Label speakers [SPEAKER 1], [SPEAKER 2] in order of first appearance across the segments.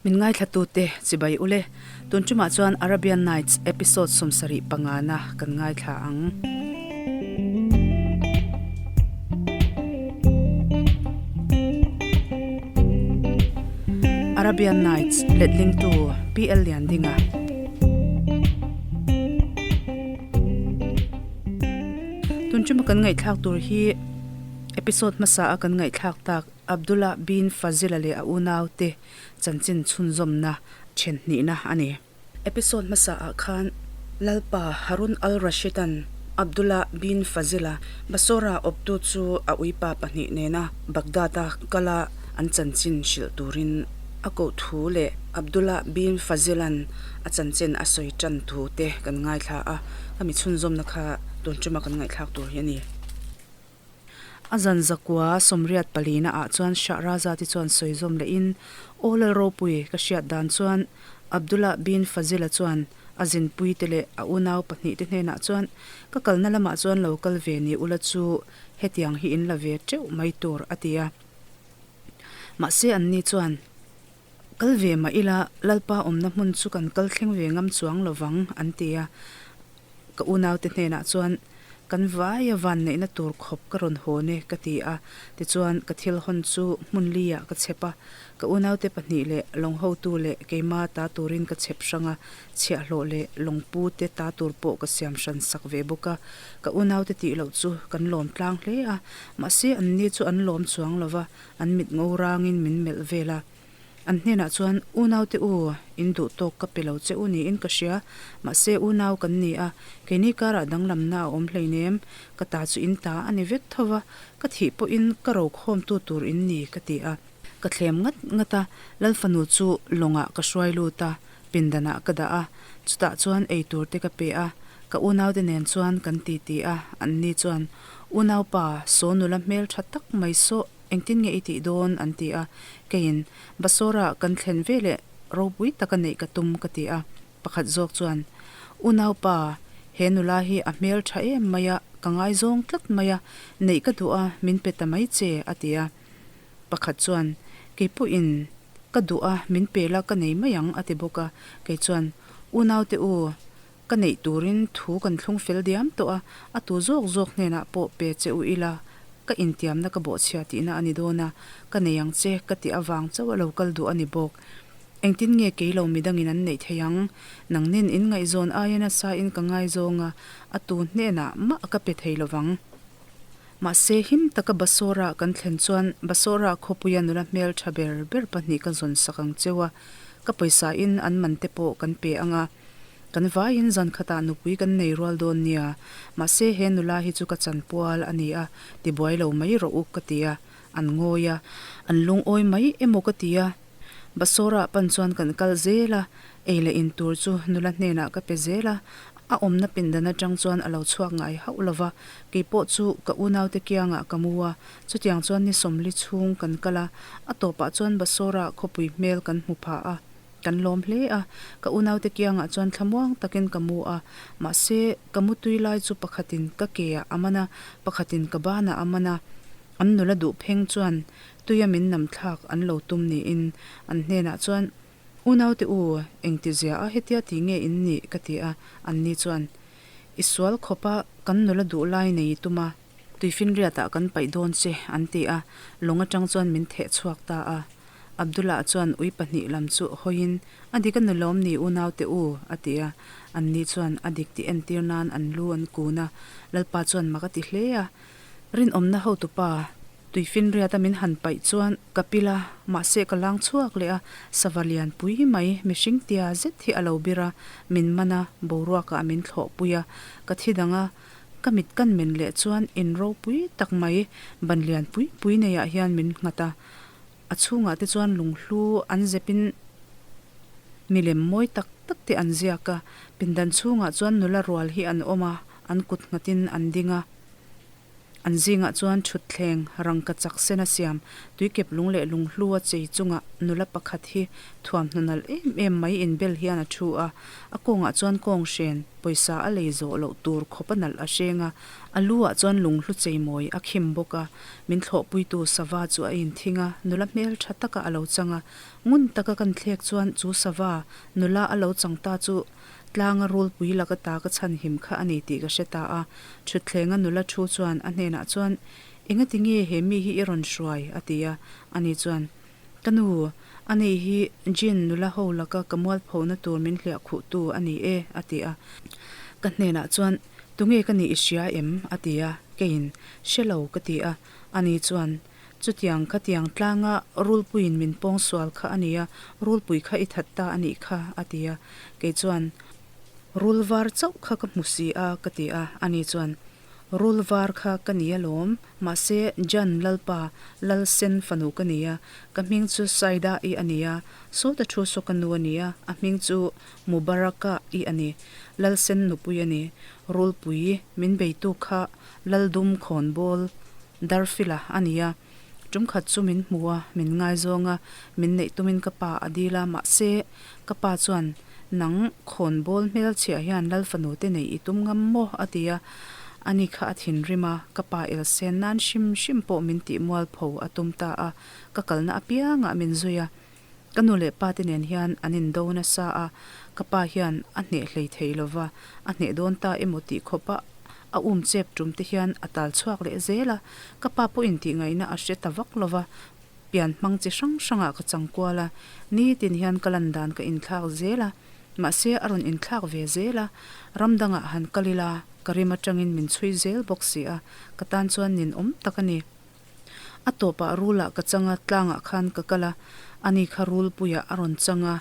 [SPEAKER 1] Min ngaithlatute chibai ule. Tun tumah chuan Arabian Nights episode 75 na kan ngaithla ang. Arabian Nights letlingtu PL Liandinga. Tun tuma kan ngaihthlak tur hi episode hmasa a kan ngaihthlak tak Abdullah bin Fazila leh a unaute chanchin chhunzawmna then hnihna a ni. Episode hmasa ah khan Lalpa Harun al-Rashid-a'n Abdullah bin Fazila Basora awptu chu a uipa pahnih nena Baghdad-a kala an chanchin hrilh turin a koh thu leh Abdullah bin Fazila'n a chanchin a sawi tan thu te kan ngaithla a, ka mi chhunzawmna kha tun tuma kan ngaihthlak tur hi a ni. A zan zakua sawmriat palina ah chuan Shahrazad te chuan sawi zawm lehin, Aw Lal ropui, ka hriat dan chuan Abdullah bin Fazila chuan a zinpui te leh a unau pahnih te hnenah chuan ka kalna lamah chuan lo kal ve ni ula chu hetiang hi in la ve teuh mai tur a ti a. Mahse anni chuan, Kal ve mah ila Lalpa awmna hmun chu kan kal thleng ve ngam chuang lovang an ti a. Ka unaute hnenah chuan, Kan vaia vanneihna tur khawp ka rawn hawn e, ka ti a. Tichuan, ka thil hawn chu hmun liah ka chhep a. Ka unaute pahnih leh lawng hotu leh keima ta turin ka chhep hrang a, chhiahhlawh leh lawngpu te ta tur pawh ka siam hran sak ve bawk a. Ka unaute tih loh chu kan lawm tlang hle a, mahse anni chu an lawm chuang lo va, an mit ngo rangin min melh vel a. An hnenah chuan, Unaute u, in duh tawk ka pe lo che u niin ka hria. Mahse, unau kan ni a, keini karah danglamna a awm hleinem. Ka ta chu in ta a ni vek tho va, ka thih pawhin ka rokhawmtu tur in ni, ka ti a. Ka thlem ngat ngat a, Lalfanu chu lawngah ka hruai lut a, pindanah ka dah a, chutah chuan ei tur te ka pe a, ka unaute nen chuan kan titi a, anni chuan, Unaupa, saw nula hmel tha tak mai saw, Engtin nge i tih dawn? an ti a. Keiin, Basora kan thlen ve leh ropui taka neih ka tum ka ti a. Pakhat zawk chuan, Unaupa, he nula hi a hmel tha em mai a, ka ngaizawng tlat mai a, neih ka duh a, min pe ta mai che, a ti a. Pakhat chuan, Kei pawhin ka duh a, min pe la ka nei mai ang, a ti bawk a. Kei chuan, Unaute u, ka neih turin thu kan thlung fel diam tawh a, a tu zawk zawk hnenah pawh pe che u ila, ka intiamna ka bawhchhia tihna a ni dawn a, ka nei ang che ka tih avang chauh a lo kal duh a ni bawk. Engtin nge kei lo midangin an neih thei ang? Nangnin in ngaihzawn aia nasa in ka ngaizawng a, a tu hnenah mah ka pe thei lovang. Mahse him taka Basora kan thlen chuan Basora khawpuia nula hmel tha ber ber pahnih ka zawn sak ang cheu a, ka pawisa in an man te pawh kan pe ang a, Kan vaiin zan khatah nupui kan nei rual dawn nia, mahse he nula hi chu ka chanpual a ni a, tibuai lo mai rawh u ka ti a, an ngawi a, an lungawi mai emaw ka ti a. Basora pan chuan kan kal zel a, ei leh in tur chu nula hnenah ka pe zel a, a awmna pindan atang chuan a lo chhuak ngai hauh lo va, keipawh chu ka unaute kiangah ka mu a, chutiang chuan ni sawmli chhung kan kal a, a tawpah chuan Basora khawpui hmel kan hmu phah a. Kan lawm hle a, ka unaute kiangah chuan thlamuang takin ka mu a, mahse ka mutui lai chu pakhatin ka ke ah a man a, pakhatin ka banah a man a. An nula duh pheng chuan tuia min nam thlak an lo tum niin an hnenah chuan, Unaute u, engtizia a hetia ti nge in nih? ka ti a, anni chuan, I sual khawp a, kan nula duh lai nei i tum a, tuifinriatah kan paih dawn che, an ti a, lawng atang chuan min theh chhuak ta a. Abdullah chuan ui pahnih lam chu hawiin, A dik a nulawm ni unaute u, a ti a. Anni chuan a dik tih entir nan an lu an kun a. Lalpa chuan mak a ti hle a. Rinawmna hotupa, tuifinriata min han paih chuan ka pil a, mahse ka lang chhuak leh a, sava lian pui mai, mihring tia zet hi a lo bir a, min man a, boruakah min thlawhpui a, ka thi dang a, ka mit kan men leh chuan in ropui tak mai, ban lian pui pui neiah hian min nghat a. A chhungah te chuan lunghlu an zepin milem mawi tak tak te an ziak a, pindan chhungah chuan nula rual hi an awm a, an kut nghatin an ding a. An zingah chuan thutthleng rangkachak sena siam tuikep lung leh lunghlu a chei chungah nula pakhat hi thuamhnaw nalh em em mai inbel hian a thu a. A kawngah chuan kawng hren pawisa a lei zawh loh tur khawp a nalh a hreng a, a lu ah chuan lunghlu cheimawi a khim bawk a. Min thlawhpuitu sava chu a inthing a, nula hmeltha taka a lo chang a. Ngun taka kan thlek chuan chu sava nula a lo chang ta chu Tlanga rulpui laka ta ka chhan him kha a ni tih ka hre ta a. Thutthleng a nula thu chuan a hnenah chuan, Engati nge he mi hi i rawn hruai? a ti a. Ani chuan, Ka nu, ani hi Jin nula ho laka ka mualphona tur min hliah khuhtu a ni e, a ti a. Ka hnenah chuan, Tunge ka nih i hria em? a ti a. Keiin, Hre lo, ka ti a. Ani chuan, Chutiang khatiang tlanga rulpuiin min pawng sual kha a nia, rulpui kha i that ta a nih kha, a ti a. Kei chuan, Rul var chauh kha ka hmu si a, ka ti a. Ani chuan, Rul var kha ka ni alawm, mahse Jan Lalpa, Lal Sen fanu ka ni a, ka hming chu Saida-i a ni a, sawta thu saw ka nu a ni a, a hming chu Mubaraka-i a ni, Lal Sen nupui a ni, rulpui min beitu kha Laldum khawnbawl Darfila a ni a, tum khat chu min hmu a, min ngaizawng a, min neih tumin ka pa a dil a, mahse, ka pa chuan, Nang khawnbawl hmelchhiah hian Lal fanu te neih i tum ngam maw? a ti a, ani kha a thinrim a, ka pa elsen nan hrim hrim pawh min tih mualpho a tum ta a, ka kalna apiangah min zui a, ka nu leh pa te nen hian an indo nasa a, ka pa hian a hneh hlei thei lova, a hneh dawn ta emaw tih khawpa a um chep tum te hian a tal chhuak leh zel a, ka pa pawhin tih ngaihna a hre ta vak lova, pian hmang chi hrang hrangah ka chang kual a, nitin hian ka lan dan ka inthlak zel a, mahse a rawn inthlak ve zel a, ram dangah han kal ila ka rim atangin min chhui zel bawk si a, ka tan chuan ninawm tak a ni. A tawpah rulah ka chang a, tlangah khan ka kal a, ani kha rulpuiah a rawn chang a,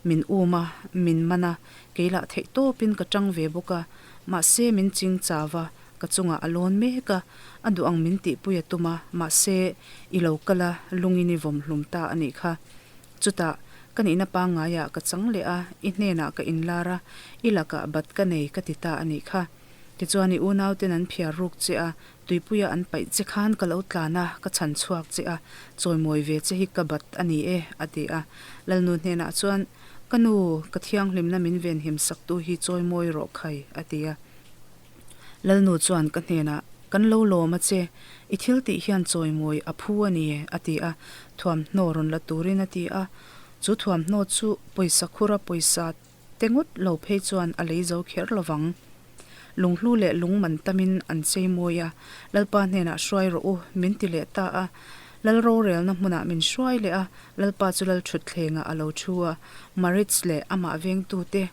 [SPEAKER 1] min um a, min man a, kei lah theih tawpin ka tang ve bawk a, mahse min ching chau a, ka chungah a lawn mek a, a duh ang min tihpui a tum a, mahse i lo kal a, lungin i vawm hlum ta a nih kha. Chutah, ka nihna pangngaiah ka chang leh a, i hnenah ka inlar a, i lakah bat ka nei ka ti ta a nih kha. Tichuan i unauten an phiar ruk che a, Tuipuia an paih che khan ka lo tlan a, ka chhan chhuak che a, chawimawi ve che hi ka bat a ni e, a ti a. Lalnu hnenah chuan, Ka nu, ka thianghlimna min venhim saktu hi chawimawi rawh khai, a ti a. Lalnu chuan ka hnenah, Kan lo lawm a che, i thil tih hian chawimawi a phu a ni, a ti a. Thuamhnaw rawn la turin a ti a. Chu thuamhnaw chu pawisa khura pawisa te ngawt lo phei chuan a lei zo kher lo vang. Lunghlu leh lung man tamin an chei mawi a, Lalpa hnenah hruai rawh u, min ti leh ta a. Lal rorelna hmunah min hruai leh a, Lalpa chu lal thutthlengah a lo thu a, Maritz leh amah vengtute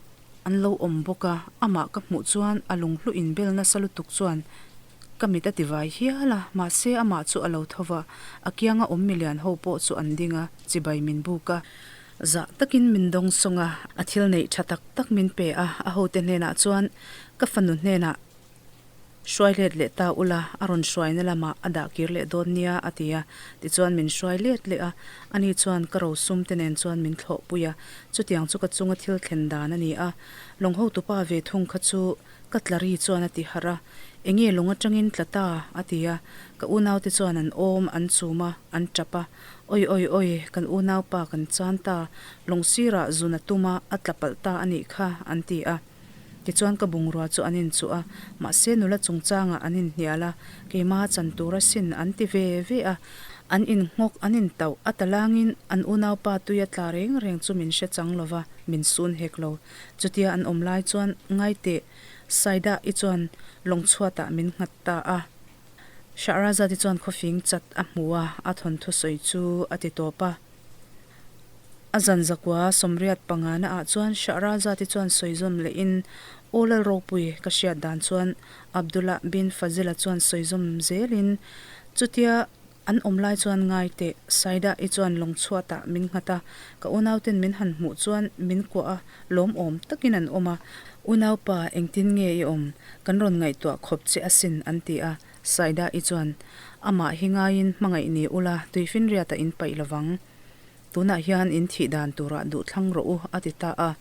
[SPEAKER 1] an lo awm bawk a, amah ka hmuh chuan a lunghlu inbel nasa lutuk chuan Ka mit a ti vai hial a, mahse amah chu a lo tho va, a kianga awm milian ho pawh chu an ding a, chibai min buk a. Zah takin min dawng sawng a, a thil neih tha tak tak min pe a, a hote hnenah chuan ka fanu hnenah hruai let leh ta ula, a rawn hruaina lamah a dah kir leh dawn nia a ti a, tichuan min hruai let leh a, ani chuan ka rosum te nen chuan min thlawhpui a, chutiang chu ka chunga thil thlen dan a ni a, lawng hotupa ve thung kha chu Ka tla ri chuan a ti harh a, Enge lung atangin tla ta? a ti a. Ka unaute chuan an awm, an chum a, an tap a. Oi oi oi, kan unaupa kan chan ta, lawng sirah zun a tum a, a tla palh ta a nih kha, an ti a. Tichuan ka bungrua chu an inchuh a, mahse nula chungchangah an inhnial a, keima chan tur asin an ti ve ve a. An innghawk, an intauh, a talangin an unaupa tui a tla reng reng chu min hre chang lova, min sun hek lo. Chutia an awm lai chuan ngaiteh Saida-i chuan lawng chhuatah min nghat ta a. Shahrazad-i chuan khawfing chat a hmu a, a thawnthu sawi chu a ti tawp a. A zan zakua sawmriat pangana ah chuan Shahrazad-i chuan sawi zawm lehin, Aw Lal Ropui, ka hriat dan chuan Abdullah bin Fazil-a chuan sawi zawm zelin, Chutia An awm lai chuan ngai teh, Saida-i chuan lawng chhuatah min nghat a, ka unauten min han hmuh chuan min kuah a, lawmawm takin an awm a. Unaupa, engtin nge i awm? Kan rawn ngaihtuah khawp che asin, an ti a. Saida-i chuan, Amah hi ngaiin hmangaih ni ula, tuifinriatah in paih lovang. Tunah hian in thih dan turah duh thlang rawh u, a ti ta a.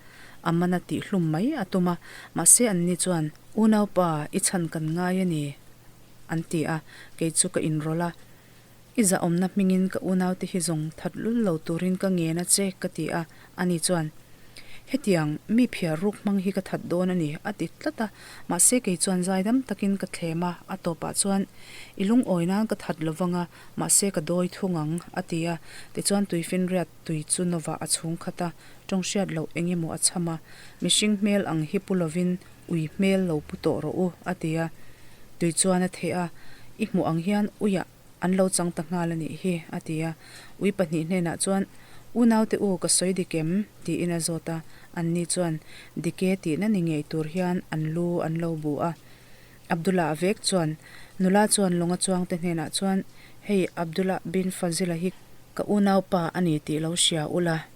[SPEAKER 1] A man a tih hlum mai a tum a, mahse anni chuan, Unaupa, i chhan kan ngai a ni. an ti a, kei chu ka inrawlh a. I zahawmna hmingin ka unaute hi zawng that lul lo turin ka ngen a che, ka ti a. Ani chuan, Hetiang, mi phiar ruk hmang hi ka that dawn a ni, a ti tlat a. Mahse kei chuan zaidam takin ka thlem a, a tawpah chuan, I lungawi nan ka that lovang a, mahse ka dawi thung ang, a ti a. Tichuan tuifinriat tui chu novah a chhung khat a, tawng hriat loh eng emaw a chham a, Mihring hmel ang hi pu lovin ui hmel lo pu tawh rawh u, a ti a. Tui chuan a theh a, I hmuh ang hian uiah an lo chang ta nghal a nih hi, a ti a. Ui pahnih hnenah chuan, Unaute u, ka sawi dik em? tiin a zawt a. Anni chuan, Dik e tihna ni ngei tur hian an lu an lo bu a. Abdullah vek chuan, Nula chuan lawnga chuangte hnenah chuan, Hei Abdullah bin Fazila hi ka unaupa a ni tih lo hria ula.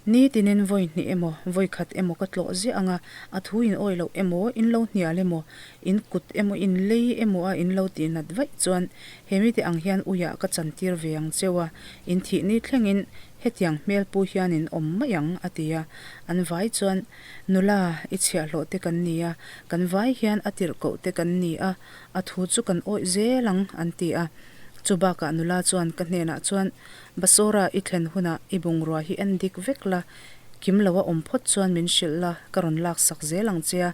[SPEAKER 1] Ni tinin vawi hnih emaw, vawi khat emaw ka tlawh ziah ang a, a thu in awih loh emaw, in lo hnial emaw, in kut emaw, in lei emaw a in lo tih nat vaih chuan he mite ang hian uiah ka chantir ve ang cheu a, in thih ni thlengin hetiang hmel pu hian in awm mai ang, a ti a. An vai chuan, Nula, i chhiahhlawh te kan ni a, kan vai hian a tirhkoh te kan ni a, a thu chu kan awih zel ang, an ti a. Chu bakah nula chuan ka hnenah chuan, Basora i thlen hunah i bungrua hi en dik vek la, kim lo a awm phawt chuan min hrilh la, ka rawn laksak zel ang che a.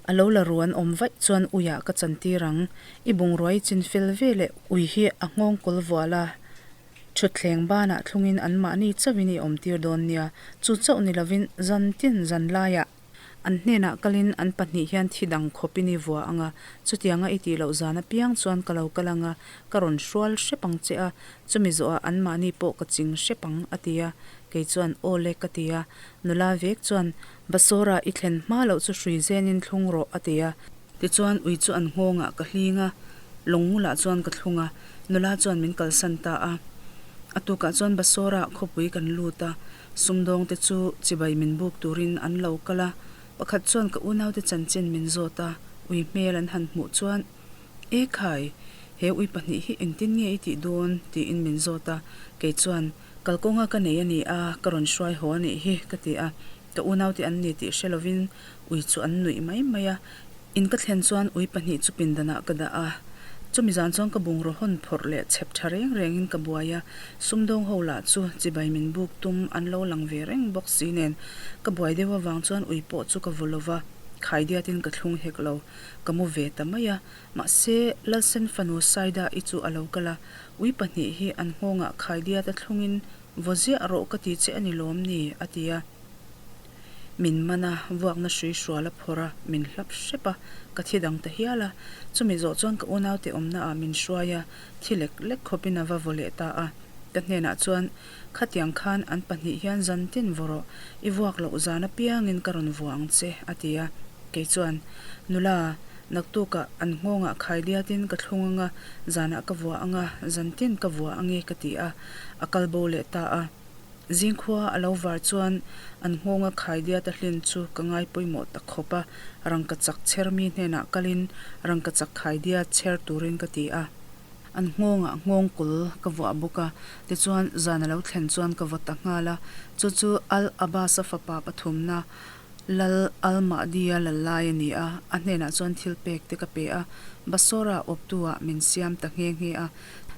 [SPEAKER 1] A lo la ru an awm vaih chuan uiah ka chantir ang. I bungrua i chin fel ve leh ui hi a nghawng kawl vual a, thutthleng banah thlungin anmahni chauhin i awmtir dawn nia. Chu chauh ni lovin zan tin zan laiah. An hnenah kalin an pahnih hian thi dang khawpin i vua ang a, chutianga i tih loh zan apiang chuan ka lo kal ang a, ka rawn hrual hrep ang che a, chumi zawhah anmahni pawh ka ching hrep ang, a ti a. Kei chuan, Aw le, ka ti a. Nula vek chuan, Basawra, i thlen hma loh chu hrui zenin thlung rawh, a ti a. Tichuan ui chu an nghawngah ka hling a, lawng ngulah chuan ka thlung a, nula chuan min kalsan ta a. A tukah chuan Basawra khawpui kan lut a, Sumdawngte chu chibai min buk turin an lo kal a, pakhat chuan ka unaute chanchin min zawt a, ui hmel an han hmuh chuan, E khai, he ui pahnih hi engtin nge i tih dawn? tiin min zawt a, kei chuan, Kalkawnga ka nei a ni a, ka rawn hruai haw a nih hi, ka ti a, ka unaute an ni tih hre lovin ui chu an nuih mai mai a. In ka thlen chuan ui pahnih chu pindanah ka dah a, chumi zan chuan ka bungraw hawn phawrh leh chhep tha reng rengin ka buai a, sumdawng ho lah chu chibai min buk tum an lo lang ve reng bawk si nen ka buai deuh avang chuan ui pawh chu ka vaw lo va, khaidiatin ka thlung hek lo, ka mu ve ta mai a, mahse Lalsen fanu Saida-i chu a lo kal a, ui pahnih hi an nghawngah khaidiat a thlungin vaw ziah rawh ka ti che a ni lawm ni? a ti a. Min man a, vuakna hrui hrual a phawrh a, min hlap hrep a, ka thi dang ta hial a. Chumi zawh chuan ka unaute awmna ah min hruai a, thi lek lek khawpin a va vaw leh ta a. Ka hnenah chuan, Khatiang khan an pahnih hian zan tin vaw rawh, i vuak loh zan apiangin ka rawn vua ang che, a ti a. Kei chuan, Nula, naktukah an nghawngah khaidiatin ka thlung anga, zanah ka vua anga, zan tin ka vua ange, ka ti a. A kal bo leh ta a. Zingkhua a lo var chuan an nghawnga khaidiat a hlin chu ka ngai pawimawh tak khawp a, rangkachak chher mi hnenah kalin rangkachak khaidiat chher turin ka ti a. An nghawngah nghawng kul ka vuah bawk a, tichuan zan a lo thlen chuan ka vaw ta nghal a, chu chu Al-Abbas-a fapa pathumna Lal Al-Mahdi-a lal lai a ni a, a hnenah chuan thil pek te ka pe a, Basora awptu-ah min siam ta nghe nghe a.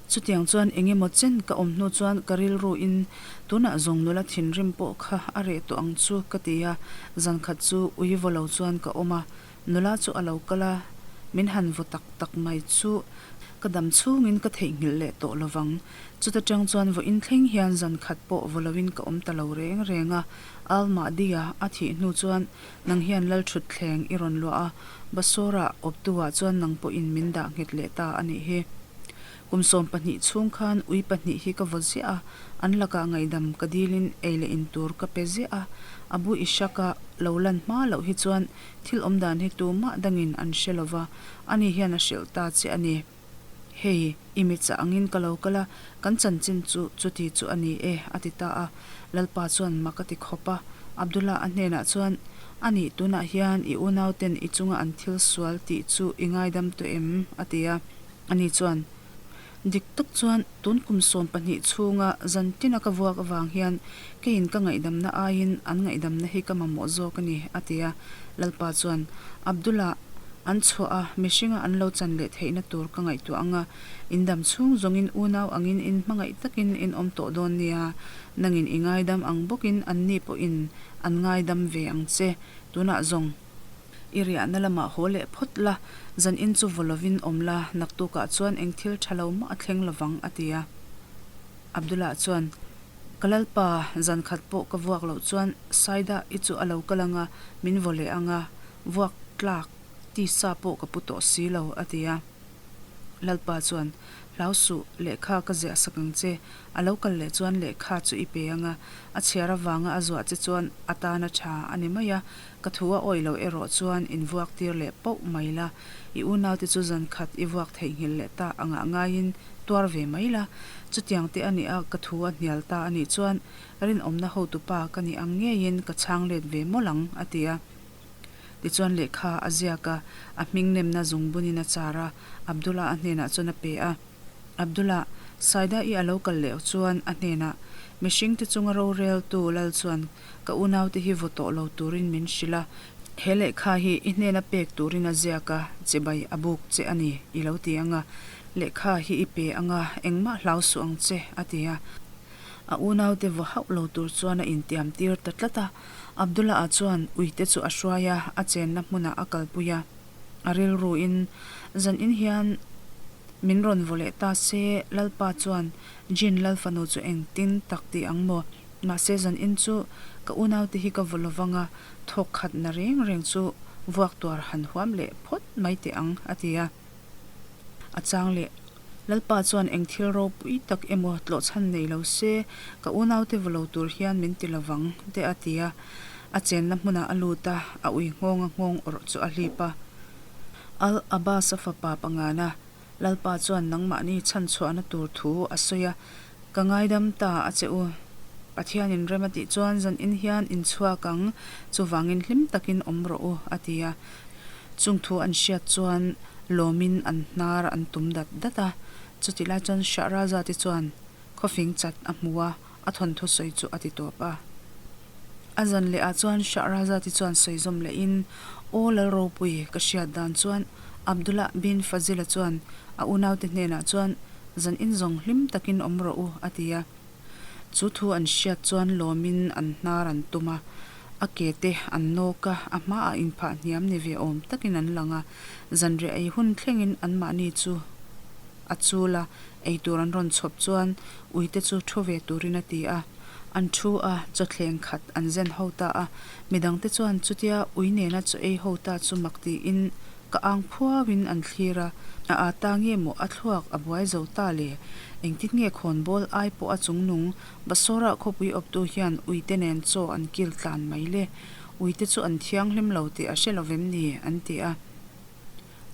[SPEAKER 1] Chutiang chuan eng emaw chen ka awm hnu chuan ka rilruin tunah zawng nula thinrim pawh kha a reh tawh ang chu ka ti a, zan khat chu ui vaw lo chuan ka awm a, nula chu a lo kal a, min han vaw tak tak mai chu ka dam chhungin ka theihnghilh leh tawh lo vang. Chuta tang chuan vawiin thleng hian zan khat pawh vaw loin ka awm ta lo reng reng a, Al-Mahdi-a a thih hnu chuan nang hian Lalthutthleng i rawn luah a, Basora awptu-ah chuan nang pawhin min dah nghet leh ta a nih hi. Kum 12 chhung khan ui pahnih hi ka vaw ziah a, an lakah ngaihdam ka dilin ei leh in tur ka pe ziah a. Abu Ishaq-a lo lan hma loh hi chuan thil awm dan hi tumah dangin an hre lo va, ani hian a hrilh ta che a ni. Hei, i mi chah angin ka lo kal a, kan chanchin chu chuti chu a ni e, a ti ta a. Lalpa chuan mak a ti khawp a. Abdullah a hnenah chuan, A nih, tunah hian i unauten i chunga an thil sual tih chu i ngaidam tawh em? a ti a. Ani chuan, Dik tak chuan tun kum 12 chhunga zan tina ka vuak avang hian keiin ka ngaihdamna aiin an ngaihdamna hi ka mamawh zawk a ni, a ti a. Lalpa chuan, Abdullah! An chhuah a, mihringa an lo chan leh theihna tur ka ngaihtuah ang a, in dam chhung zawngin unau angin in hmangaih takin in awm tawh dawn nia, nangin i ngaidam ang bawkin anni pawhin an ngaidam ve ang che, tunah zawng i riahna lamah haw leh phawt la, zan in chu vaw lovin awm la, naktukah chuan eng thil tha lo mah a thleng lovang a ti a. Abdullah chuan, Ka lalpa, zan khat pawh ka vuak loh chuan Saida i chu a lo kal ang a, min vaw leh ang a, vuak tlak tisa pawh ka pu tawh si lo, a ti a. Lalpa chuan, Hlau suh, lehkha ka ziah sak ang che, a lo kal leh chuan lehkha chu i pe ang a, a chhiar avanga a zuah che chuan a tan a tha a ni mai a, ka thu a awih loh erawh chuan in vuak tir leh pauh mai la, i unaute chu zan khat i vuak theihnghilh leh ta angah ngaiin tuar ve mai la, chutiang te a nih a ka thu a hnial ta a nih chuan rinawmna hotupa ka nih ang ngeiin ka chhang let ve mawlh ang, a ti a. Tichuan lehkha a ziak a, a hming nemna zungbunin a char a, Abdullah a hnenah chuan a pe a. Abdullah, Saida-i a lo kal leh chuan a hnenah, Mihringte chunga roreltu lal chuan ka unaute hi vaw tawh lo turin min hrilh a, he lehkha hi i hnena pek turin a ziak a, chibai a buk che a ni, i lo ti ang a, lehkha hi i pe ang a, engmah hlau suh ang che, a ti a. A unaute vaw hauh lo tur chuan a intiam tir ta tlat a. Abdullah-a chuan uite chu a hruai a, a chenna hmunah a kalpui a. A rilruin, Zan in hian min rawn vaw leh ta se, Lalpa chuan Jin Lalfanu chu engtin tak ti ang maw? Mahse zan in chu ka unaute hi ka vaw lovang a, thawk khatna reng reng chu vuak tuar han huam leh phawt mai teh ang, a ti a. A chang leh, Lalpa chuan eng thil ropui tak emaw tlawhchhan nei lo se, ka unaute vaw lo tur hian min ti lovang, te a ti a. A chenna hmunah a lut a, a ui nghawnga nghawng awrh chu a hlip a. Al-Abbas-a fapa pangana, Lalpa chuan nangmahni chhanchhuahna tur thu a sawi a, Ka ngaidam ta a che u. Pathianin rem a tih chuan zanin hian in chhuak ang, chuvangin hlim takin awm rawh u, a ti a. Chung thu an hriat chuan lawmin an hnar an tum dat dat a. Chutih lai chuan Shahrazad-i chuan khawfing chat a hmu a, a thawnthu sawi chu a ti tawp a. A zan leh ah chuan Shahrazad-i chuan sawi zawm lehin, Aw Lalropui, ka hriat dan chuan Abdullah bin Fazil-a chuan a unaute hnenah chuan zan in zawng hlim takin awm rawh u, a ti a. Chu thu an hriat chuan lawmin an hnar an tum a, a ke te an nawk a, a hmaah inphah hniam ni ve awm takin an lang a, zanriah ei hun thlengin anmahni chu a chul a, Eitur an rawn chhawp chuan uite chu thu ve turin a ti a. An thu a, chawthleng khat an zen ho ta a. Midangte chuan chutia ui nena chaw ei ho ta chu mak tiin ka ang phuauin an thlir a. A â ta nge maw a thluak a buai zo ta le? Engtin nge khawnbawl ai pawh a chungnung Basora khawpui awptu hian uite nen chaw an kil tlan mai le? Uite chu an thianghlim lo tih a hre lovem ni? an ti a.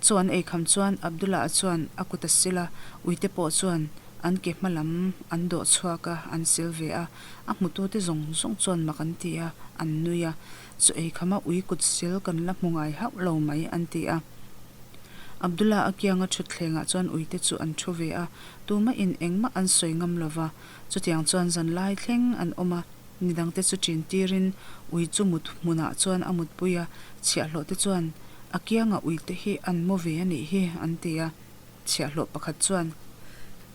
[SPEAKER 1] Chaw an ei kham chuan Abdullah-a chuan a kut a sil a, uite pawh chuan an ke hma lam an dawh chhuak a, an sil ve a. A hmutute zawng zawng chuan mak an ti a, an nui a. Chaw ei khama ui kut sil kan la hmu ngai hauh lo mai, an ti a. Abdullah-a kianga thutthlengah chuan uite chu an thu ve a, tumahin engmah an sawi ngam lo va. Chutiang chuan zan lai thleng an awm a, midangte chu ṭin tirin ui chu mut hmunah chuan a mutpui a, chhiahhlawh te chuan A kianga uite hi an maw ve a nih hi, an ti a. Chhiahhlawh pakhat chuan,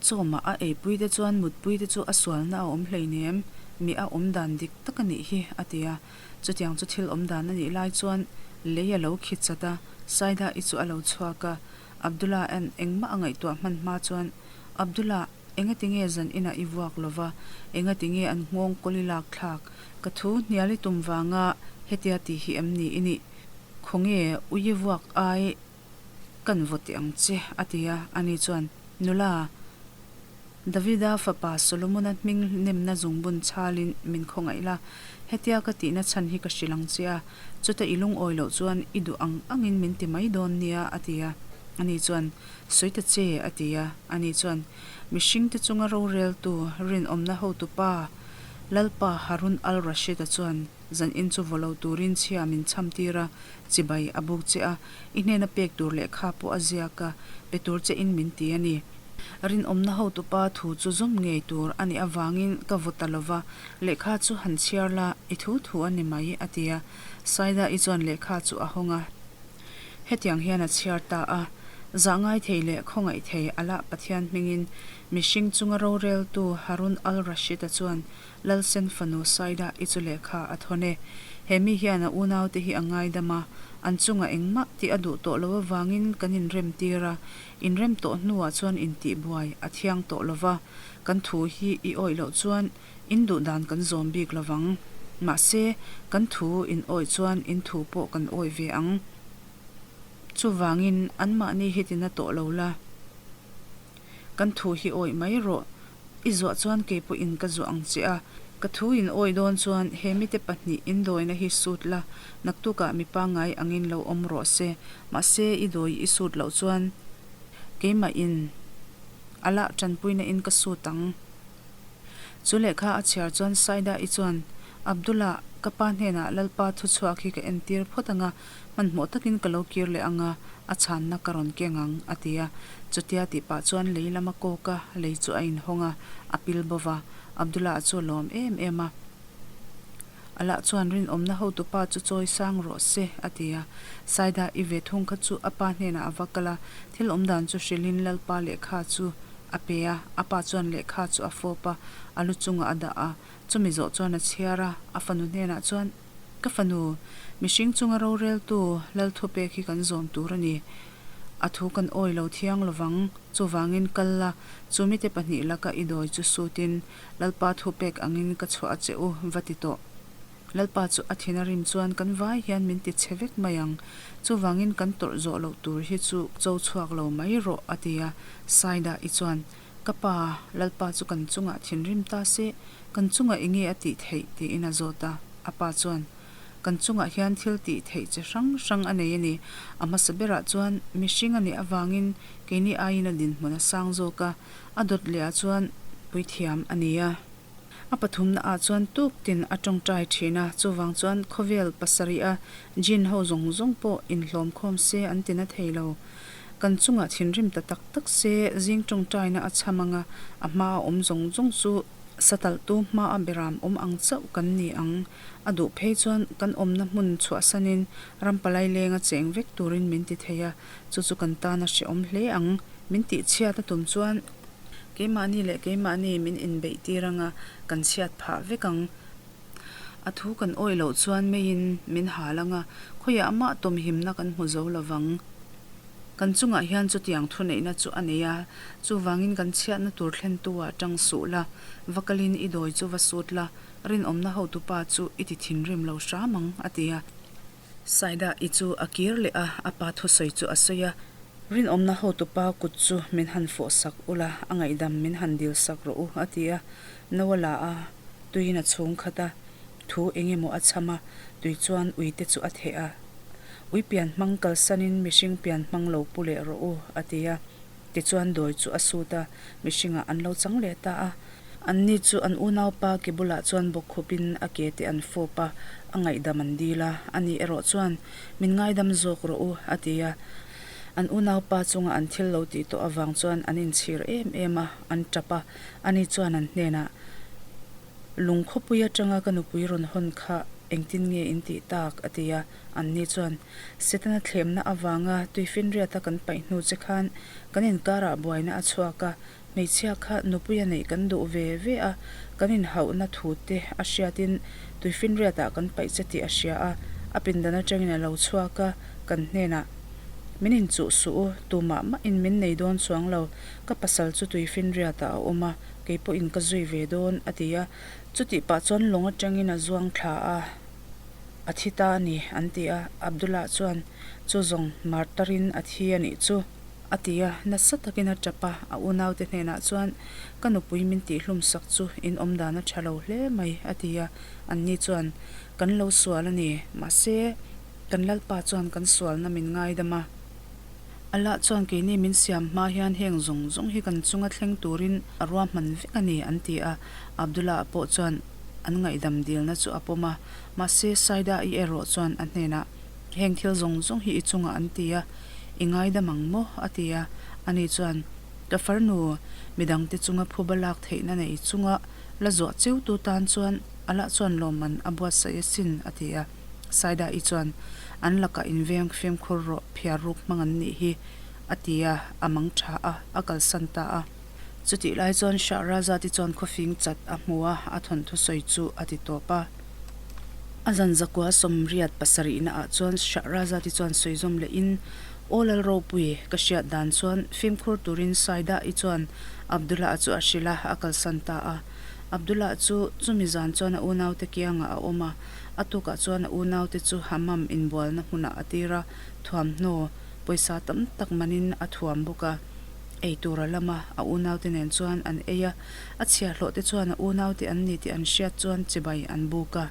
[SPEAKER 1] Chawmah a eipui te chuan mutpui te chu a sualna a awm hleinem, mi a awm dan dik tak a nih hi, a ti a. Chutiang chu thil awm dan a nih lai chuan lei a lo khi chat a, Saida-i chu a lo chhuak a. Abdullah-a'n engmah a ngaihtuah hman hma chuan, Abdullah, engati nge zan inah i vuak lo va, engati nge an nghawng kawl i lak thlak? Ka thu hnial i tum vanga hetia tih hi em ni i nih? Khawnge ui vuak ai kan vaw teh ang che, a ti a. Ani chuan, Nula, Davida fapa Solomona hming nemna zungbun chhalin min khawngaih la, hetia ka tihna chhan hi ka hrilh ang che a, chuta i lungawi loh chuan i duh ang angin min ti mai dawn nia, a ti a. Ani chuan, Sawi ta che, a ti a. Ani chuan, Mihringte chunga roreltu rinawmna hotupa Lalpa Harun al-Rashid-a chuan, Zan in chu vaw lo turin chhia min chham tir a, chibai a buk che a, i hnena pek tur lehkha pawh a ziak a, pe tur che in min ti a ni. Rinawmna hotupa thu chu zawm ngei tur a nih avangin ka vaw ta lo va, lehkha chu han chhiar la, i thu thu a ni mai, a ti a. Saida-i chuan lehkha chu a hawng a. Hetiang hian a chhiar ta a, Zah ngai thei leh khawngaih thei Allah Pathian hmingin mihring chunga roreltu Harun al-Rashid-a chuan Lalsen fanu Saida i chu lehkha a thawn e. He mi hian a unaute hi a ngaidam a, an chungah engmah tih a duh tawh loh avangin kan inremtir a, inrem tawh hnuah chuan intihbuai a thiang tawh lo va, kan thu hi i awih loh chuan in duh dan kan zawm bik lo vang. Mahse, kan thu in awih chuan in thu pawh kan awih ve ang. Chuvangin, anmahni hi tina tawh lo la. Kan thu hi awih mai rawh. I zuah chuan kei pawhin ka zuah ang che a. Ka thu in awih dawn chuan he mite pahnih in dawina hi sut la, naktukah mi pangngai angin lo awm rawh se. Mahse, i dawi i sut loh chuan keimah in a lah tanpuina in ka sut ang. Chu lehkha a chhiar chuan Saida-i chuan, Abdullah, ka pa hnenah Lalpa thuchhuak hi ka entir phawt ang a, Hmanhmawh takin ka lo kir leh ang a, a chhanna ka rawn keng ang, a ti a. Chutia tih pah chuan lei lam a kawk a, lei chu a inhawng a, a pil bo va. Abdullah chu a lawm em em a. Allah chuan rinawmna hotupa chu chawi sang rawh se, a ti a. Saida i ve thung kha chu a pa hnenah a va kal a, thil awmdan chu hrilhin Lalpa lehkha chu a pe a. A pa chuan lehkha chu a fawp a, a lu chungah a dah a. Chumi zawh chuan a chhiar a, a fanu hnenah chuan, Ka fanu, mihring chunga roreltu lal thupek hi kan zawm tur a ni. A thu kan awi lo thiang lovang, chuvangin kal la, chu mite pahnih laka i dawi chu sutin Lalpa thupek angin ka chhuah a che u, va ti tawh. Lalpa chu a thin a rim chuan kan vai hian min ti chhe vek mai ang, chuvangin kan tawrh zawh loh tur hi chu cho chhuak lo mai rawh, a ti a. Saida i chuan, Ka pa, Lalpa chu kan chungah thinrim ta se, kan chungah enge a tih theih? tiin a zawt a. A pa chuan, Kan chungah hian thil tih theih chi hrang hrang a nei a ni. A hmasa berah chuan mihring a nih avangin keini aiin a dinhmun a sang zawk a, a dawt lehah chuan puithiam a ni a. A pathumna ah chuan tuk tin a tawngtai thin a, chuvang chuan khawvel pasarih a jinn ho zawng zawng pawh inhlawm khawm se an ti na thei lo. Kan chungah thinrim ta tak tak se zing tawngtaina a chham ang a, a hma a awm zawng zawng chu satalhtu hma a beram awm ang chauh kan ni ang. A duh phei chuan kan awmna hmun chhuahsanin ram palai lenga cheng vek turin min ti thei a, chu chu kan tan a hrehawm hle ang. Min tihchhiat a tum chuan Keimahni leh keimahni min inbeih tir anga kan chhiat phah vek ang. A thu kan awih loh chuan meiin min hal anga khawiah mah tawmhimna kan hmu zo lo vang. Kan chungah hian chutiang thuneihna chu a nei a, chuvangin kan chhiatna tur thlentu ah tang suh la, va kalin i dawi chu va sut la, rinawmna hotupa chu i ti thinrim lo hram ang, a ti a. Saida i chu a kir leh a, a pa thusawi chu a sawi a. Rinawmna hotupa kut chu min han fawh sak ula, a ngaihdam min han dil sak rawh u, a ti a. No a la a, tuiin a chhung khat a, thu eng emaw a chham a, tui chuan uite chu a theh a. Ui pian hmang kalsanin mihring pian hmang lo pu leh rawh u, a ti a. Tichuan dawi chu a sut a, mihringah an lo chang leh ta a. Anni chu an unaupa ke bulah chuan bawkkhupin a ke te an fawp a, a ngaihdam an dil a. Ani erawh chuan, Min ngaidam zawk rawh u, a ti a. An unaupa chunga an thil lo tih tawh avang chuan an inchhir em em a, an tap a. Ani chuan an hnenah, Lung khawpui atanga ka nupui rawn hawn kha engtin nge in tih tak? a ti a. Anni chuan, Setana thlemna avanga tuifinriata kan paih hnu che khan kan inkarah buaina a chhuak a, Hmeichhia kha nupuia neih kan duh ve ve a, kan inhauhna thu te a hriatin tuifinriatah kan paih che tih a hria a, a pindan atangin a lo chhuak a, kan hnenah, Min inchuh suh u, tumah mahin min nei dawn chuang lo, ka pasal chu tuifinriatah a awm a, kei pawhin ka zui ve dawn, a ti a. Chutih pah chuan lawng atangin a zuang thla a, a thi ta a ni, an ti a. Abdullah chuan, Chu zawng martarin a thi a nih chu. A ti a, nasa takin a tap a, a unaute hnenah chuan, Ka nupui min tihhlum sak chu in awm dan a tha lo hle mai, a ti a. Anni chuan, Kan lo sual a ni, mahse, kan Lalpa chuan kan sualna min ngaidam a. Allah chuan keini min siam hma hian heng zawng zawng hi kan chunga thleng turin a ruahman vek a ni, an ti a. Abdullah pawh chuan an ngaihdam dilna chu a pawm a, mahse, Saida-i erawh chuan a hnenah, Heng thil zawng zawng hi i chungah an ti a, i ngaidam ang maw? a ti a. Ani chuan, Ka farnu, midangte chunga phuba lak theihna nei chunga la zuah cheutu tan chuan Allah chuan lawmman a buatsaih asin, a ti a. Saida-i chuan, An lakah inveng fimkhur rawh, phiar ruk hmang an nih hi, a ti a, a mang tha a, a kalsan ta a. Chutih lai chuan Shahrazad-i chuan khawfing chat a hmu a, a thawnthu sawi chu a ti tawp a. A zan zakua 87 na ah chuan Shahrazad-i chuan sawi zawm lehin, Aw Lalropui, ka hriat dan chuan fimkhur turin Saida-i chuan Abdullah-a chu a hrilh a, a kalsan ta a. Abdullah chu chumi zan chuan a unaute kiangah a awm a, a tukah chuan a unaute chu Hammam inbualna hmunah a tir a, thuamhnaw, pawisa tam tak manin a thuam bawk a. Ei tur a lam a, a unaute nen chuan an ei a, a chhiahhlawh te chuan a unaute an ni tih an hriat chuan chibai an buk a.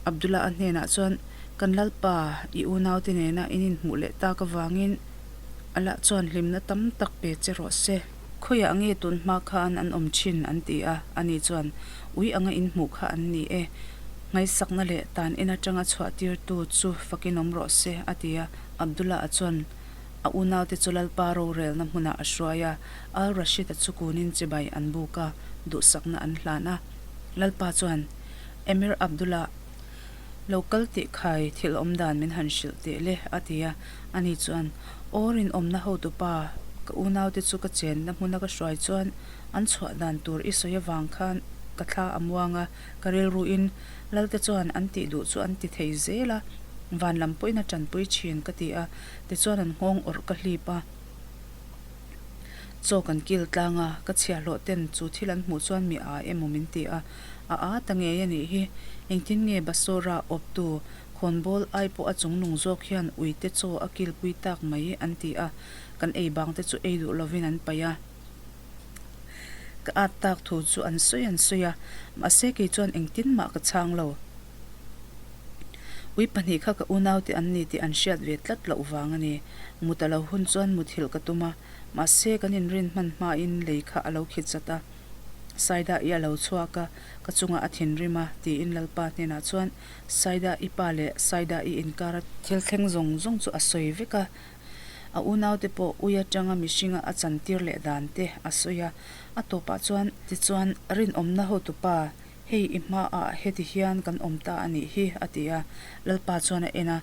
[SPEAKER 1] Abdullah a hnenah chuan, Kan Lalpa, i unaute nena in inhmuh leh tak avangin Allah chuan hlimna tam tak pe che rawh se. Khawiah nge tun hma khan an awm thin an ti a, ani chuan, Ui anga inhmuh kha an ni e, ngaihsakna leh tan en atanga chhuah tirtu chu fakin awm rawh se, a ti a. Abdullah a chuan, A unaute chu Lalpa rorelna hmunah a hruai a, Al Rashid-a chu kunin chibai an buk a, duhsakna an hlan a. Lalpa chuan, Emir Abdullah, lo kal tih khai thil awm dan min han hrilh teh le, a ti a. Ani chuan, Aw rinawmna hotupa, ka unaute chu ka chenna hmuna ka hruai chuan an chhuah dan tur i sawi avang khan ka thla a muang a, ka rilruin Lalte chuan an tih duh chu an ti thei zel a, van lam pawhin a tanpui thin ka ti a. Tichuan an nghawng awrh ka hlip a, chaw kan kil tlang a, ka chhiahhlawh ten chu thil an hmuh chuan mi a emaw min ti a, a a ta ngei a nih hi, engtin nge Basora awptu khawnbawl ai pawh a chungnung zawk hian uite chaw a kilpui tak mai an ti a, kan ei bang te chu ei duh lovin an paih a. Ka at tak thu chu an sawi an sawi a, mahse kei chuan engtin mah ka chhang lo. Ui pahnih kha ka unaute an ni tih an hriat ve tlat loh vang a ni. Mut a lo hun chuan muthilh ka tum a, mahse kan inrin hman hmain lei kha a lo khit zat a. Saida i a lo chhuak a, ka chungah a thinrim a, tiin Lalpa hnenah chuan Saida i pa leh Saida i inkara thil thleng zawng zawng chu a sawi vek a. A unaute pawh ui atanga mihringa a chantir leh dan te a sawi a, a tawpah chuan tichuan rinawmna hotupa Hei i hmaah heti hian kan awm ta a nih hi, a ti a. Lalpa chuan a en a,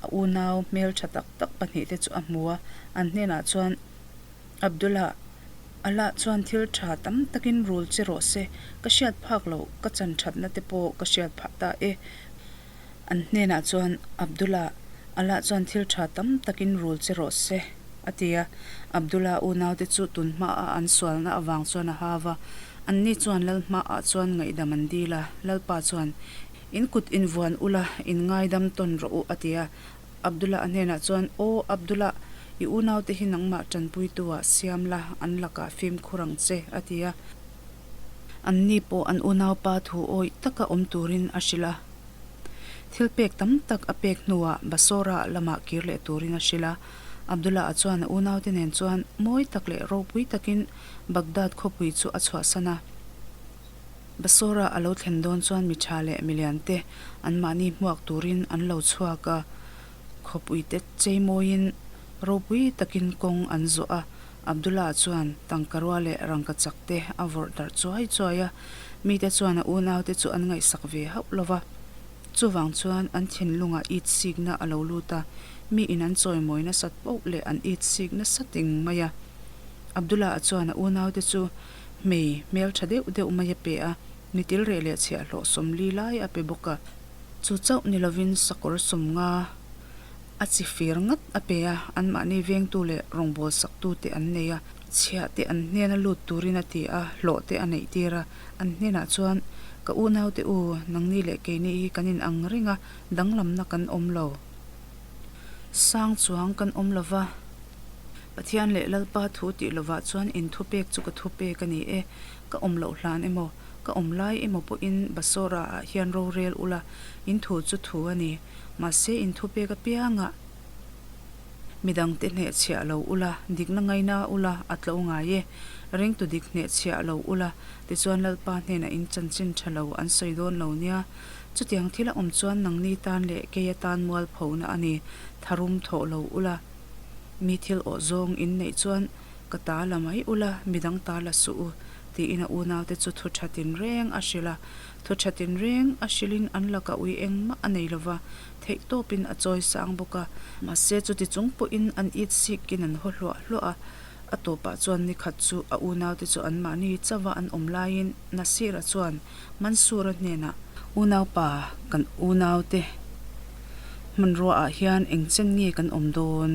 [SPEAKER 1] a unau hmeltha tak tak pahnihte chu a hmu a, an hnenah chuan, Abdullah, Allah chuan thil tha tam takin rul che rawh se, ka hriat phak loh ka chan thatna te pawh ka hriat phah ta e. An hnenah chuan, Abdullah, Allah chuan thil tha tam takin rul che rawh se, a ti a. Abdullah unaute chu tun hmaah an sualna avang chuan a hau a. Anni chuan Lal hmaah chuan ngaihdam an dil a. Lalpa chuan, In kut invuan ula, in ngaidam tawn rawh u, a ti a. Abdullah a hnenah chuan, Aw Abdullah, i unaute hi nangmah tanpuitu-ah siam la, an lakah fimkhur ang che, a ti a. Anni pawh an unaupa thu awih taka awm turin a hrilh a. Thil pek tam tak a pek hnuah Basora lamah kir leh turin a hrilh a. Abdullah-a chuan a unaute nen chuan mawi tak leh ropui takin Baghdad khawpui chu a chhuahsan a. Basora a lo thlen dawn chuan mi tha leh milian te anmahni hmuak turin an lo chhuak a. Khawpui te cheimawiin ropui takin kawng an zawh a. Abdullah chuan tangkarua leh rangkachak te a vawrh darh chuai chuai a, mite chuan a unaute chu an ngaihsak ve hauh lo va. Chuvang chuan an thinlungah it sikna a lo lut a, mi in an chawimawi nasat poh leh an it sik nasa ting mai a. Abdullah chuan a unaute chu hmei hmeltha deuh deuh mai a pe a, mitil reh leh chhiahhlawh 40 lai a pe bawk a. Chu chauh ni lovin sakawr 50 A chi fir ngat a pe a, anmahni vengtu leh rawngbâwl saktute an nei a, chhiahte an hnena lut turin a ti a, hlawhte a neihtir a. An hnenah chuan, Ka unaute u, nangni leh keini hi kan inang reng a, danglamna kan awm lo. Sang chuang kan awm lo va, Pathian leh Lalpa thu tih lovah chuan in thupek chu ka thupek a ni e, ka awm loh hlan emaw, ka awm lai emaw pawhin Basora-ah hian rorel ula, in thu chu thu a ni. Mahse, in thupek apiangah midangte hnehchhiah lo ula, dikna ngaina ula, a tlo ngai e. Ringtu dik hnehchhiah lo ula, tichuan Lalpa hnenah in chanchin tha lo an sawi dawn lo nia. Chutiang thil a awm chuan nangni tan leh kei atan mualphona a ni, tharum thawh lo ula. Mi thil awh zawng in neih chuan ka ta la mai ula, midang ta la suh u. tiin a unaute chu thu tha tinreng a hrilh a. Thu tha tinreng a hrilhin an lakah ui engmah a nei lova, theihtawpin a chawi sang bawk a. Mahse chuti chung pawhin an it sikin an haw hluah hluah a. A tawpah chuan nikhat chu a unaute chu anmahni chauha an awm laiin Nasir-a chuan Mansoor-a hnenah, Unaupa, kan unaute hmanruaah hian eng chen nge kan awm dawn?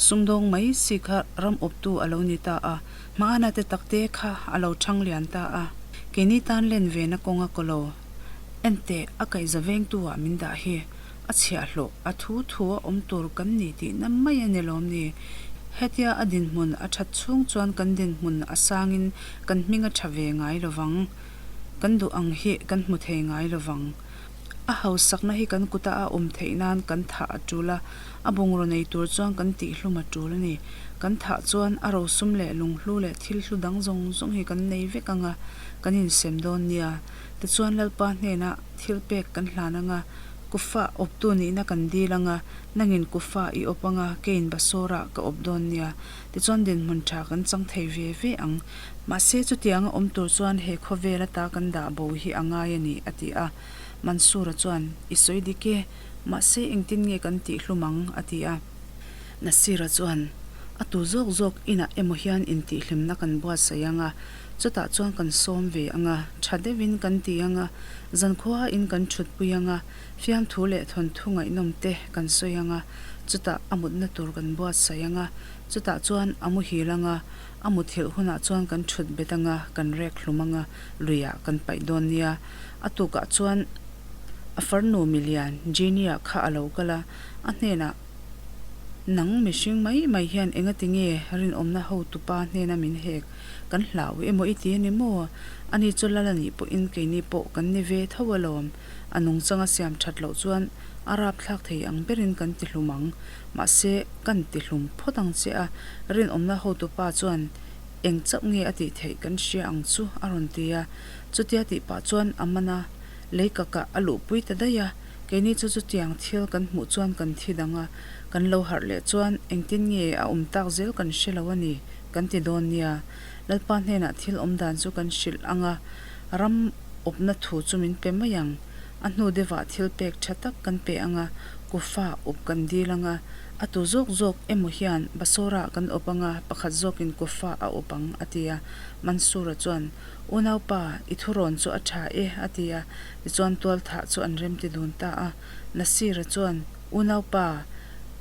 [SPEAKER 1] Sumdawng mai si kha ram awptu a lo ni ta a, hmana te takte kha a lo thang lian ta a. Keini tan len vena kawnga kaw lo. Enteh, a kaihza vengtu ah min dah hi. A chhiahhlawh, a thu thu a awm tur kan ni tihna mai a ni lawm ni? Hetia a dinhmun a that chhung chuan kan dinhmun a sangin kan hming a tha ve ngai lovang. Kan duh ang hi kan hmu thei ngai lovang. A hausakna hi kan kuta a awm theih nan kan thah a tul a, a bungraw nei tur chuan kan tihhlum a tul a ni. Kan thah chuan a rosum leh lunghlu leh thil hlu dang zawng zawng hi kan nei vek ang a, kan insem dawn nia. Tichuan Lalpa hnenah thil pek kan hlan ang a, Kufa awptu nihna kan dil ang a, nangin Kufa i awp ang a, keiin Basora ka awp dawn nia. Tichuan dinhmun tha kan chang thei ve ve ang. Mahse, chutianga awm tur chuan he khawvel ata kan dah bo hi a ngai a ni, a ti a. Mansoor-a chuan, I sawi dik e, mahse engtin nge kan tih hlum ang? a ti a. Nasir-a chuan, A tu zawk zawk inah emaw hian intihhlimna kan buatsaih ang a, chutah chuan kan sawm ve ang a, tha deuhin kan ti ang a, zankhua in kan thutpui ang a, fiamthu leh thawnthu ngaihnawm te kan sawi ang a, chutah a mutna tur kan buatsaih ang a, chutah chuan a muhil ang a, A muthilh hunah chuan kan thut bet anga, kan rek hlum anga, luiah kan paih dawn nia. A tukah chuan a farnu milian Genie-a kha a lo kal a, a hnenah, Nang mihring mai mai hian engati nge rinawmna hotupa hnena min hek? Kan hlau emaw i ti a ni maw? Ani chu lal a nih pawhin keini pawh kan ni ve tho alawm. A nungchanga siam that loh chuan a rapthlak thei ang berin kan ti hlum ang. Mahse, kan ti hlum phawt ang che a, rinawmna hotupa chuan eng chauh nge a tih theih kan hria ang chu a rawn ti a. Chutia tih pah chuan a man a, lei kakah a luhpui ta daih a, keini chu chutiang thil kan hmuh chuan kan thi dang a, kan lo harh leh chuan engtin nge a awm tak zel kan hre lo a ni kan ti dawn nia. Lalpa hnenah thil awm dan chu kan hrilh ang a, ram awpna thu chu min pe mai ang. A hnu deuhah thil pek tha tak kan pe ang a, kufa awp kan dil ang a, a tu zawk zawk emaw hian Basora kan awp ang a, pakhat zawkin kufa a awp ang, a ti a. Mansura chuan, Unaupa, i thurawn chu a tha e, a ti a. Tichuan tualthah chu an remti dun ta a. Nasira chuan, Unaupa,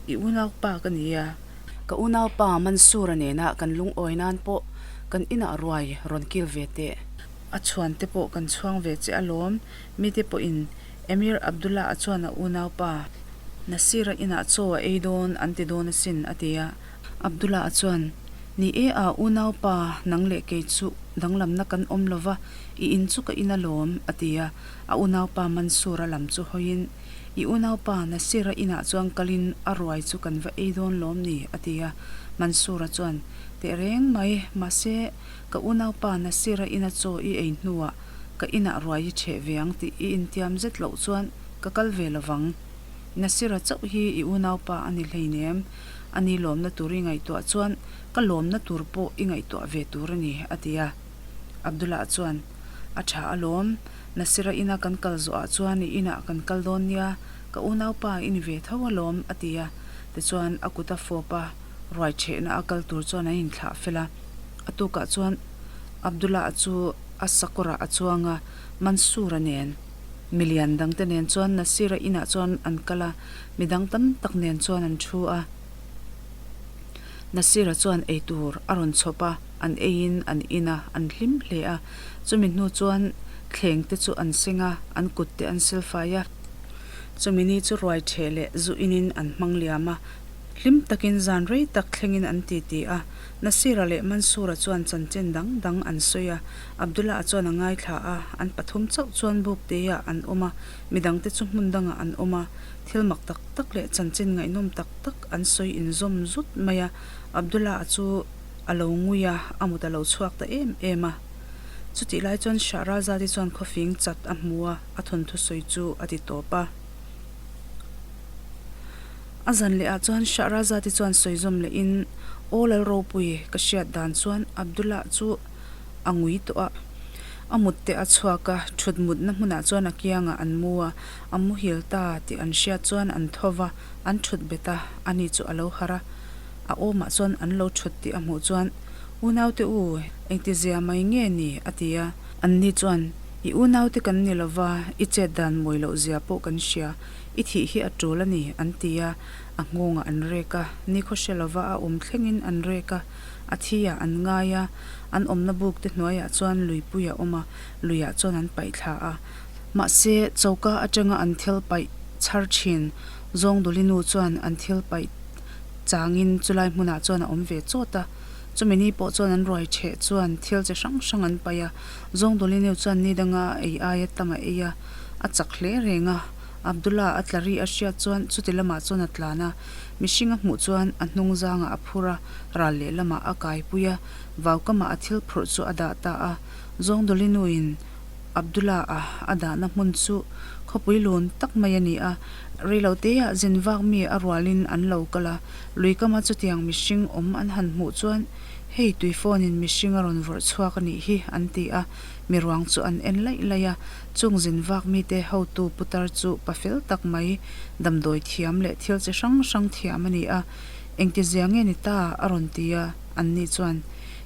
[SPEAKER 1] i unaupa ka ni a. Ka unaupa Mansura nena kan lungawi nan pawh kan inah ruai rawn kil ve teh. A chhuan te pawh kan chhuang ve che alawm, mite pawhin Emir Abdullah a chuan a unaupa Nasir-a inah chaw a ei dawn an ti dawn asin, a ti a. Abdullah a chuan, Ni e a unaupa, nang leh kei chu danglamna kan awm lo va, i in chu ka in alawm, a ti a. A unaupa Mansoor-a lam chu hawiin, I unaupa Nasir-a inah chuan kalin a ruai chu kan va ei dawn lawm ni, a ti a. Mansoor-a chuan, Tehreng mai, mahse, Ka unaupa Nasir-a ina chaw i ei hnuah ka inah ruai i chheh ve ang tih i intiam zet loh chuan ka kal ve lovang. Nasir-a chauh hi i unaupa a ni hleinem. Ani lawmna tur i ngaihtuah chuan ka lawmna tur pawh i ngaihtuah ve tur a ni, a ti a. Abdullah chuan, A tha alawm, Nasir-a ina kan kal zawhah chuan i inah kan kal dawn nia, ka unaupa i ni ve tho alawm, a ti a. Tichuan a kut a fawp a, ruai chhehna a kal tur chuan an inthlah fel a. A tukah chuan Abdullah chu a sakawrah a chuang a, Mansoor-a nen, milian dangte nen chuan Nasir-a inah chuan an kal a, midang tam tak nen chuan an thu a. Nasir-a chuan eitur a rawn chhawp a, an eiin an in a, an hlim hle a. Chumi hnu chuan thleng te chu an seng a, an kut te an silfai a. Chumi ni chu ruai ṭheh leh zu inin an hmang liam a, hlim takin zan rei tak thlengin an titi a. Nasir-a leh Mansoor-a chuan chanchin dang dang an sawi a, Abdullah-a chuan a ngaithla a, an pathum chauh chuan buk teiah an awm a, midangte chu hmun dangah an awm a, thil mak tak tak leh chanchin ngaihnawm tak tak an sawi inzawm zut mai a, Abdullah-a chu a lo ngui a, a mut a lo chhuak ta em em a. Chutih lai chuan Shahrazad-i chuan khawfing chat a hmu a, a thawnthu sawi chu a ti tawp a. A zan leh ah chuan Shahrazad-i chuan sawi zawm leh in, Aw Lal Ropui, ka hriat dan chuan Abdullah chu a ngui tawh a. A mut te a chhuak a, thut mutna hmunah chuan a kiangah an mu a, a muhil ta tih an hriat chuan an tho va, an thut bet a, ani chu a lo harh a, a awmah chuan an lo thut tih a hmuh chuan, Unaute u, engtizia mai nge ni? a ti a. Anni chuan, I unaute kan ni lo va, i chet dan mawi loh zia pawh kan hria, i thih hi a tul a ni, an ti a, a nghawngah an rek a, nikhaw hre lova a awm thlengin an rek a, a thi ah an ngai a, an awmna buk te hnuaiah chuan luipui a awm a, luiah chuan an paih thla a. Mahse, choka atanga an thil paih chhar thin Zawngduli nu chuan an thil paih changin chulai hmunah chuan a awm ve chawt a. Chumi ni pawh chuan an ruai chheh chuan thil chi hrang hrang an paih a, Zawngduli nu chuan ni danga a ei aia tam a ei a, a chak hle reng a. Abdullah a tla ri a hriat chuan chuti lamah chuan a tlan a, mihring a hmuh chuan a hnung zangah a phur a, ral lehlamah a kaipui a, vaukamah a thil phurh chu a dah ta a. Zawngduli nuin Abdullah a a dahna hmun chu khawpui lun tak mai a ni a, reiloteah zin vak mi a rualin an lo kal a, luikama chutiang mihring awm an han hmuh chuan hei tui phone in mihring a rawn vawrh chhuak a nih hi an ti a, mi ruang chu an en laih laih a, chung zin vak mite hotu putar chu pa fel tak mai damdawi thiam leh thil chi hrang hrang thiam a ni a, engtizia nge ni ta a rawn ti a, anni chuan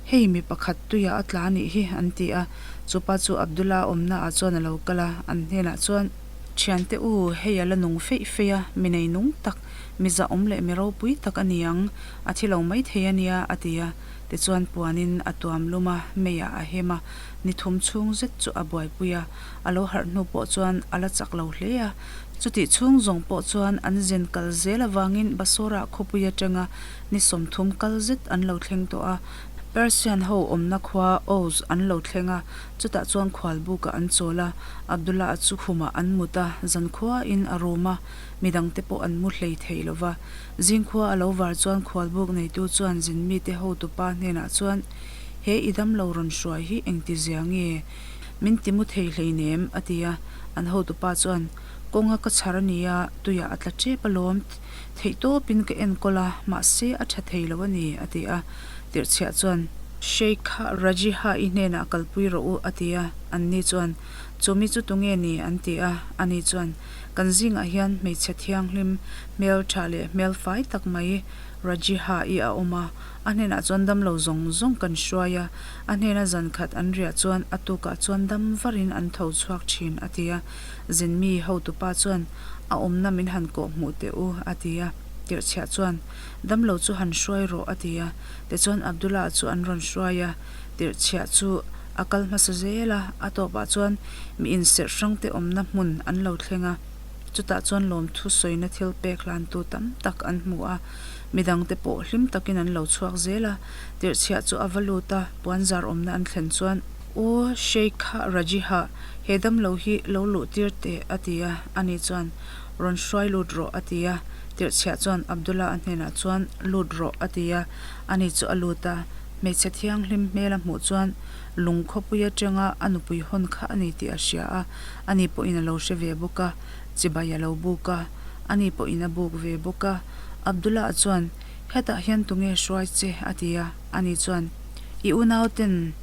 [SPEAKER 1] hei mi pakhat tuiah a tla a nih hi an ti a. Chupa chu Abdullah awmna ah chuan a lo kal a, an hnenah chuan, Thiante u, hei a la nung feih feih a, mi nei nung tak, mi zahawm leh mi ropui tak a ni ang, a thi lo mai thei a nia, a ti a. Tichuan puanin a tuam lum a, meiah a hem a, ni thum chhung zet chu a buaipui a, a lo harh hnu pawh chuan a la chak lo hle a. Chutih chhung zawng pawh chuan an zen kal zel avangin Basora khawpui atanga ni 30 kal zet an lo thleng tawh a, Persian ho awmna khua Oz an lo thleng a, chutah chuan khualbukah an chawl a, Abdullah-a chu khumah an mut a, zankhuain a rum a, midangte pawh an mu hlei thei lo va. Zingkhua a lo var chuan khualbuk neitu chuan zinmite hotupa hnenah chuan, He i damlo rawn hruai hi engtizia nge? Min ti mu thei hleinem, a ti a. An hotupa chuan, Kawnga ka chhar a nia, tuiah a tla tep alawm. Theihtawpin ka enkawl a, mahse a tha thei lo a ni, a ti a. Tirhchhiah chuan, Sheikha Rajiha-i hnenah kalpui rawh u, a ti a. Anni chuan, Chumi chu tunge ni? an ti a. Ani chuan, Kan zingah hian hmeichhe thianghlim, hmel tha leh hmel fai tak mai Rajiha-i a awm a. A hnenah chuan damlo zawng zawng kan hruai a. A hnena zan khat an riah chuan a tukah chuan dam varin an tho chhuak thin, a ti a. Zinmi hotupa chuan, A awmna min han kawh hmuh teh u, a ti a. Tirhchhiah chuan, Damlo chu han hruai rawh, a ti a. Tichuan Abdullah chu an rawn hruai a, tirhchhiah chu a kal hmasa zel a, a tawpah chuan mi inserh hrangte awmna hmun an lo thleng a. Chutah chuan lawmthu sawina thil pek hlantu tam tak an hmu a, midangte pawh hlim takin an lo chhuak zel a. Tirhchhiah chu a va lut a, puanzar awmna an thlen chuan, Aw Sheikha Rajiha, he damlo hi lo luh tir teh, a ti a. Ani chuan, Rawn hruai lut rawh, a ti a. Tirhchhiah chuan Abdullah a hnenah chuan, Lut rawh, a ti a. Ani chu a lut a. Hmeichhe thianghlim hmel a hmuh chuan lung khawpui atanga a nupui hawn kha a ni tih a hria a. Ani pawhin a lo hre ve bawk a, chibai a lo buk a. Ani pawhin a buk ve bawk a. Abdullah chuan, Hetah hian tunge hruai che? a ti a. Ani chuan, I unauten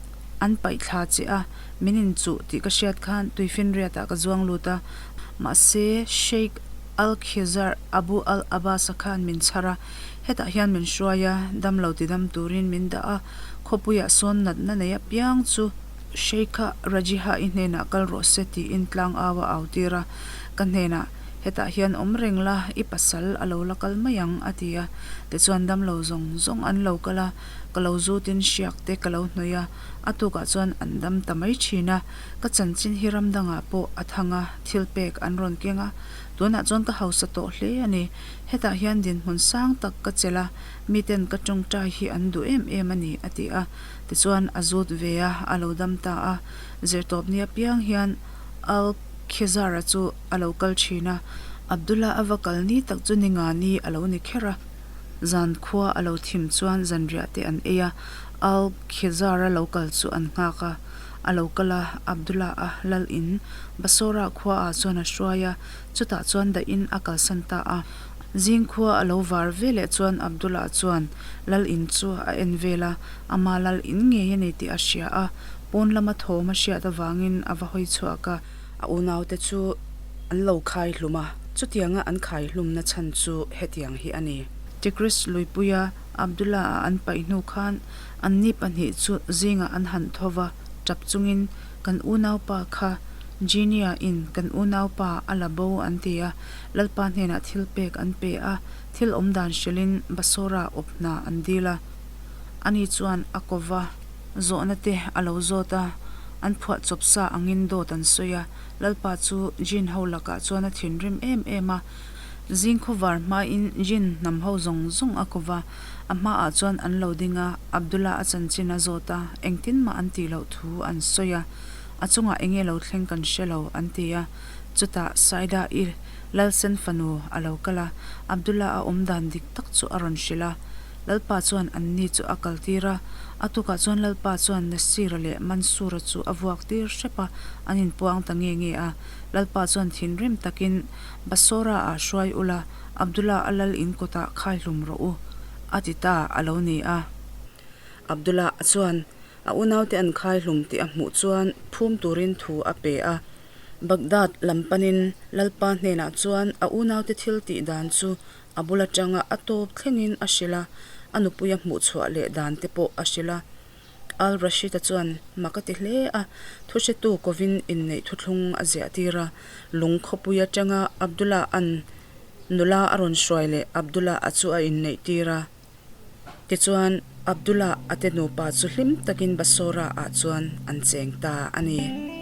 [SPEAKER 1] an paih thla che a, min inchuh tih ka hriat khan tuifinriatah ka zuang lut a. Mahse, Sheikh Al-Khizar Abu Al-Abbas-a khan min chhar a, hetah hian min hruai a, damlo tidam turin min dah a, khawpuiah sawn natna nei apiang chu Sheikha Rajiha-i hnenah kal rawh se tiin tlangau a au tir a, ka hnenah, Hetah hian awm reng la, i pasal a lo la kal mai ang, a ti a. Tichuan damlo zawng zawng an lo kal a, ka lo zutin hriak te ka lo hnawih a, a tukah chuan an dam ta mai thin a. Ka chanchin hi ram dangah pawh a thang a, thil pek an rawn keng a, tunah chuan ka hausa tawh hle a ni. Hetah hian dinhmun sang tak ka chelh a, miten ka tawngtai hi an duh em em a ni, a ti a. Tichuan a zut ve a, a lo dam ta a. Zirtawpni apiang hian Al Khizar-a chu a lo kal thin a, Abdullah a va kal ni tak chu ni nga ni a lo ni kher a. Zan khua a lo thim chuan zanriah te an ei a, Al Khizar-a lo kal chu an nghak a. A lo kal a, Abdullah-a lal in Basora khuaah chuan a hruai a, chutah chuan dahin a kalsan ta a. Zing khua a lo var ve leh chuan Abdullah chuan lal in chu a en vel a, ama lal in ngei a ni tih a hria a, pawn lama thawm a hriat avangin a va hawi chhuak a. A unaute chu an lo khai hlum a, chutianga an khai hlumna chhan chu hetiang hi a ni. Tigris luipuia Abdullah-a an paih hnu khan anni pahnih chu zingah an han tho va, tap chungin kan unaupa kha Genia in kan unaupa a la bo an ti a, Lalpa hnenah thil pek an pe a, thil awm dan hrilhin Basora awp hna an dil a. Ani chuan a ko va, zawhna te a lo zawt a, an phuah chawp sa angin dawt an sawi a. Lalpa chu Jin ho lakah chuan a thinrim em em a, zing khawvar hmain Jin hnam ho zawng zawng a ko va, a hmaah chuan an lo ding a, Abdullah a chanchin a zawt a, engtin mah an tih loh thu an sawi a, a chungah enge lo thleng kan hre lo an ti a. Chutah Saida-i Lalsen fanu a lo kal a, Abdullah a awm dan dik tak chu a rawn hrilh a. Lalpa chuan anni chu a kaltir a, a tukah chuan Lalpa chuan Nasira leh Mansura chu a vuak tir hrep a, an inpuang ta nge nge a. Lalpa chuan thinrim takin, Basora-ah hruai ula, Abdullah a lal in kawtah khaihlum rawh u, a ti ta a lo ni a. Abdullah chuan a unaute an khaihlum tih a hmuh chuan phum turin thu a pe a. Baghdad lam panin Lalpa hnenah chuan a unaute thil tih dan chu a bul atanga a tawp thlengin a hrilh a, a nupuia hmuh chhuah leh dan te pawh a hrilh a. Al-Rashid-a chuan mak a ti hle a, thuhretu kovin inneih thuthlung a ziah tir a, lung khawpui atanga Abdullah-a'n nula a rawn hruai leh Abdullah-a chu a inneih tir a. Tichuan, Abdullah a te nupa chu hlim takin Basora ah chuan an cheng ta a ni.